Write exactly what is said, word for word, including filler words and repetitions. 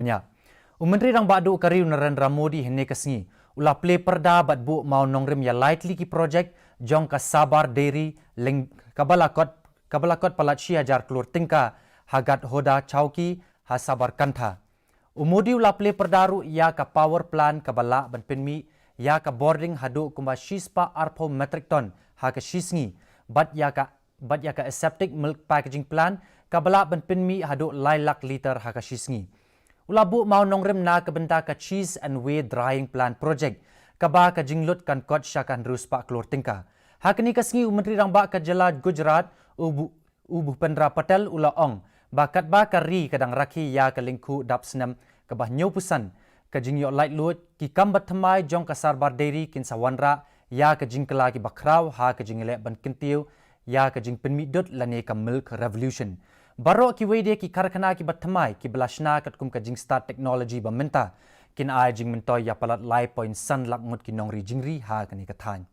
Nya. U Myntri Rangbah Duh ka ri u Narendra Modi hynne ka sngi u la plie pyrda bad buh mawnongrim ïa lai tylli ki projek jong ka Sabar Dairy lyng kaba la kot, kaba la kot palat shi hajar klur tyngka ha Gadhoda Chowki ha Sabarkantha. U Modi u la plie pyrda ruh ïa ka power plant kaba lah ban pynmih ïa ka bording haduh kumba shispah arphew metric ton ha ka shi sngi, bad ïa ka bad ïa ka aseptic milk packaging plant kaba lah ban pynmih haduh lai lak liter ha ka shi sngi. U la buh mawnongrim na ka bynta ka cheese and whey drying plant project kaba ka jinglut kan kot sha ka hynriew spah klur tyngka. Ha kane ka sngi u Myntri Rangbah ka jylla Gujarat u Bu-, u Bhupendra Patel u la ong ba katba ka ri ka dang rakhe ïa ka lyngkhuh dap snem kaba hynñiewphew san, ka jingïoh laitluid, ki kam bathymmai jong ka Sabar Dairy kin sa wanrah ïa ka jingkylla kiba khraw ha ka jingleh ban kyntiew ïa ka jingpynmih dud lane ka milk revolution. Baroh kiwei de ki karkhana kiba thymmai kiba la shna katkum ka jingstad technology ba mynta kin ai jingmyntoi ïa palat lai point san lak ngut ki nongri jingri ha kane ka thaiñ.